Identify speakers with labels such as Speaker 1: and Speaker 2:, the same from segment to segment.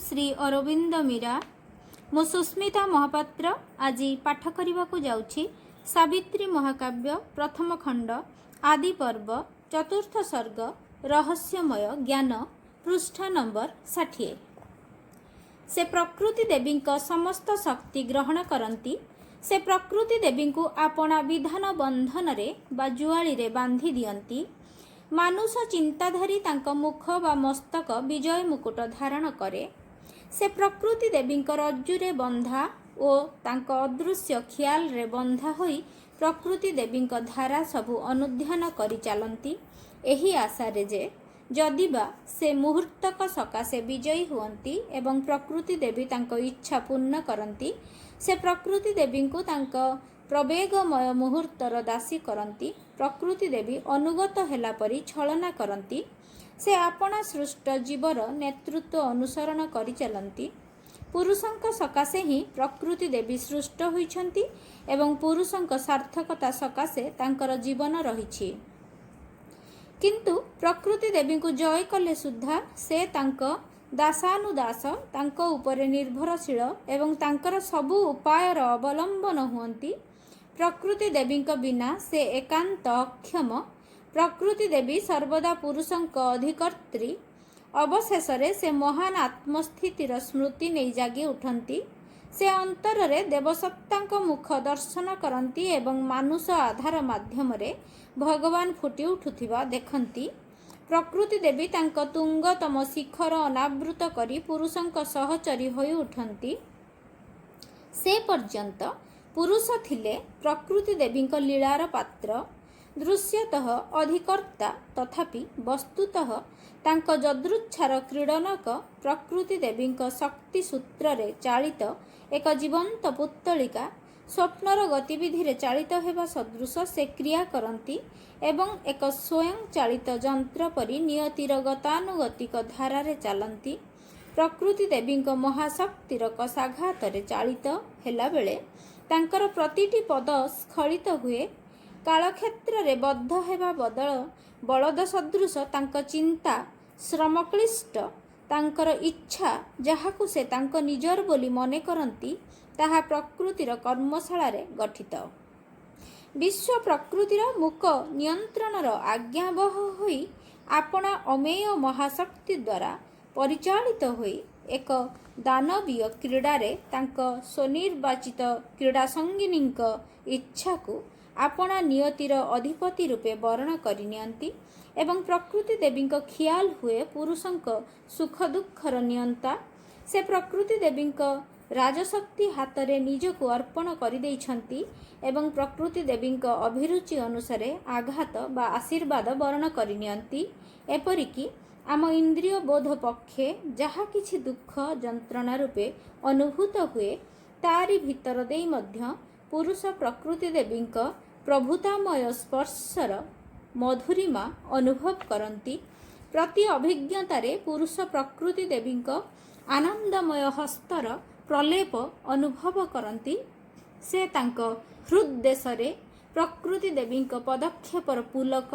Speaker 1: ଶ୍ରୀ ଅରବିନ୍ଦ ମୀରା। ମୁଁ ସୁସ୍ମିତା ମହାପାତ୍ର ଆଜି ପାଠ କରିବାକୁ ଯାଉଛି ସାବିତ୍ରୀ ମହାକାବ୍ୟ ପ୍ରଥମ ଖଣ୍ଡ, ଆଦି ପର୍ବ, ଚତୁର୍ଥ ସର୍ଗ, ରହସ୍ୟମୟ ଜ୍ଞାନ, ପୃଷ୍ଠା ନମ୍ବର 60। ସେ ପ୍ରକୃତି ଦେବୀଙ୍କ ସମସ୍ତ ଶକ୍ତି ଗ୍ରହଣ କରନ୍ତି। ସେ ପ୍ରକୃତି ଦେବୀଙ୍କୁ ଆପଣା ବିଧାନ ବନ୍ଧନରେ ବା ଜୁଆଳିରେ ବାନ୍ଧି ଦିଅନ୍ତି। ମାନୁଷ ଚିନ୍ତାଧାରୀ ତାଙ୍କ ମୁଖ ବା ମସ୍ତକ ବିଜୟ ମୁକୁଟ ଧାରଣ କରେ। ସେ ପ୍ରକୃତି ଦେବୀଙ୍କ ରଜ୍ଜୁରେ ବନ୍ଧା ଓ ତାଙ୍କ ଅଦୃଶ୍ୟ ଖିଆଲରେ ବନ୍ଧା ହୋଇ ପ୍ରକୃତି ଦେବୀଙ୍କ ଧାରା ସବୁ ଅନୁଧ୍ୟାନ କରି ଚାଲନ୍ତି, ଏହି ଆଶାରେ ଯେ ଯଦିବା ସେ ମୁହୂର୍ତ୍ତକ ସକାଶେ ବିଜୟୀ ହୁଅନ୍ତି ଏବଂ ପ୍ରକୃତି ଦେବୀ ତାଙ୍କ ଇଚ୍ଛା ପୂର୍ଣ୍ଣ କରନ୍ତି, ସେ ପ୍ରକୃତି ଦେବୀଙ୍କୁ ତାଙ୍କ ପ୍ରବେଗମୟ ମୁହୂର୍ତ୍ତର ଦାସୀ କରନ୍ତି। ପ୍ରକୃତି ଦେବୀ ଅନୁଗତ ହେଲା ପରି ଛଳନା କରନ୍ତି। ସେ ଆପଣା ସୃଷ୍ଟ ଜୀବର ନେତୃତ୍ୱ ଅନୁସରଣ କରିଚାଲନ୍ତି। ପୁରୁଷଙ୍କ ସକାଶେ ହିଁ ପ୍ରକୃତି ଦେବୀ ସୃଷ୍ଟ ହୋଇଛନ୍ତି ଏବଂ ପୁରୁଷଙ୍କ ସାର୍ଥକତା ସକାଶେ ତାଙ୍କର ଜୀବନ ରହିଛି। କିନ୍ତୁ ପ୍ରକୃତି ଦେବୀଙ୍କୁ ଜୟ କଲେ ସୁଦ୍ଧା ସେ ତାଙ୍କ ଦାସାନୁଦାସ, ତାଙ୍କ ଉପରେ ନିର୍ଭରଶୀଳ ଏବଂ ତାଙ୍କର ସବୁ ଉପାୟର ଅବଲମ୍ବନ ହୁଅନ୍ତି। ପ୍ରକୃତି ଦେବୀଙ୍କ ବିନା ସେ ଏକାନ୍ତ ଅକ୍ଷମ। ପ୍ରକୃତି ଦେବୀ ସର୍ବଦା ପୁରୁଷଙ୍କ ଅଧିକର୍ତ୍ରୀ। ଅବଶେଷରେ ସେ ମହାନ ଆତ୍ମସ୍ଥିତିର ସ୍ମୃତି ନେଇ ଜାଗି ଉଠନ୍ତି। ସେ ଅନ୍ତରରେ ଦେବସତ୍ତାଙ୍କ ମୁଖ ଦର୍ଶନ କରନ୍ତି ଏବଂ ମାନୁଷ ଆଧାର ମାଧ୍ୟମରେ ଭଗବାନ ଫୁଟି ଉଠୁଥିବା ଦେଖନ୍ତି। ପ୍ରକୃତି ଦେବୀ ତାଙ୍କ ତୁଙ୍ଗତମ ଶିଖର ଅନାବୃତ କରି ପୁରୁଷଙ୍କ ସହଚରୀ ହୋଇ ଉଠନ୍ତି। ସେ ପର୍ଯ୍ୟନ୍ତ ପୁରୁଷ ଥିଲେ ପ୍ରକୃତି ଦେବୀଙ୍କ ଲୀଳାର ପାତ୍ର, ଦୃଶ୍ୟତଃ ଅଧିକର୍ତ୍ତା, ତଥାପି ବସ୍ତୁତଃ ତାଙ୍କ ଯଦୃଚ୍ଛାର କ୍ରୀଡ଼ନକ। ପ୍ରକୃତି ଦେବୀଙ୍କ ଶକ୍ତି ସୂତ୍ରରେ ଚାଳିତ ଏକ ଜୀବନ୍ତ ପୁତ୍ତଳିକା ସ୍ୱପ୍ନର ଗତିବିଧିରେ ଚାଳିତ ହେବା ସଦୃଶ ସେ କ୍ରିୟା କରନ୍ତି ଏବଂ ଏକ ସ୍ୱୟଂ ଚାଳିତ ଯନ୍ତ୍ର ପରି ନିୟତିର ଗତାନୁଗତିକ ଧାରାରେ ଚାଲନ୍ତି। ପ୍ରକୃତି ଦେବୀଙ୍କ ମହାଶକ୍ତିର କଷାଘାତରେ ଚାଳିତ ହେଲାବେଳେ ତାଙ୍କର ପ୍ରତିଟି ପଦ ସ୍ଖଳିତ ହୁଏ। କାଳକ୍ଷେତ୍ରରେ ବଦ୍ଧ ହେବା ବଦଳ ବଳଦ ସଦୃଶ ତାଙ୍କ ଚିନ୍ତା ଶ୍ରମକ୍ଳିଷ୍ଟ। ତାଙ୍କର ଇଚ୍ଛା, ଯାହାକୁ ସେ ତାଙ୍କ ନିଜର ବୋଲି ମନେ କରନ୍ତି, ତାହା ପ୍ରକୃତିର କର୍ମଶାଳାରେ ଗଠିତ। ବିଶ୍ୱ ପ୍ରକୃତିର ମୂକ ନିୟନ୍ତ୍ରଣର ଆଜ୍ଞାବହ ହୋଇ ଆପଣା ଅମେୟ ମହାଶକ୍ତି ଦ୍ୱାରା ପରିଚାଳିତ ହୋଇ ଏକ ଦାନବୀୟ କ୍ରୀଡ଼ାରେ ତାଙ୍କ ସ୍ୱନିର୍ବାଚିତ କ୍ରୀଡ଼ାସଙ୍ଗିନୀଙ୍କ ଇଚ୍ଛାକୁ ଆପଣା ନିୟତିର ଅଧିପତି ରୂପେ ବରଣ କରିନିଅନ୍ତି ଏବଂ ପ୍ରକୃତି ଦେବୀଙ୍କ ଖିଆଲ ହୁଏ ପୁରୁଷଙ୍କ ସୁଖ ଦୁଃଖର ନିୟନ୍ତା। ସେ ପ୍ରକୃତି ଦେବୀଙ୍କ ରାଜଶକ୍ତି ହାତରେ ନିଜକୁ ଅର୍ପଣ କରିଦେଇଛନ୍ତି ଏବଂ ପ୍ରକୃତି ଦେବୀଙ୍କ ଅଭିରୁଚି ଅନୁସାରେ ଆଘାତ ବା ଆଶୀର୍ବାଦ ବରଣ କରିନିଅନ୍ତି। ଏପରିକି ଆମ ଇନ୍ଦ୍ରିୟ ବୋଧ ପକ୍ଷେ ଯାହା କିଛି ଦୁଃଖ ଯନ୍ତ୍ରଣା ରୂପେ ଅନୁଭୂତ ହୁଏ, ତାରି ଭିତର ଦେଇ ମଧ୍ୟ ପୁରୁଷ ପ୍ରକୃତି ଦେବୀଙ୍କ ପ୍ରଭୁତାମୟ ସ୍ପର୍ଶର ମଧୁରିମା ଅନୁଭବ କରନ୍ତି। ପ୍ରତି ଅଭିଜ୍ଞତାରେ ପୁରୁଷ ପ୍ରକୃତି ଦେବୀଙ୍କ ଆନନ୍ଦମୟ ହସ୍ତର ପ୍ରଲେପ ଅନୁଭବ କରନ୍ତି। ସେ ତାଙ୍କ ହୃଦ୍ଦେଶରେ ପ୍ରକୃତି ଦେବୀଙ୍କ ପଦକ୍ଷେପର ପୁଲକ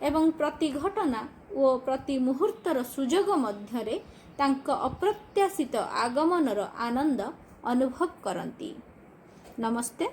Speaker 1: ଏବଂ ପ୍ରତି ଘଟଣା ଓ ପ୍ରତି ମୁହୂର୍ତ୍ତର ସୁଯୋଗ ମଧ୍ୟରେ ତାଙ୍କ ଅପ୍ରତ୍ୟାଶିତ ଆଗମନର ଆନନ୍ଦ ଅନୁଭବ କରନ୍ତି। ନମସ୍ତେ।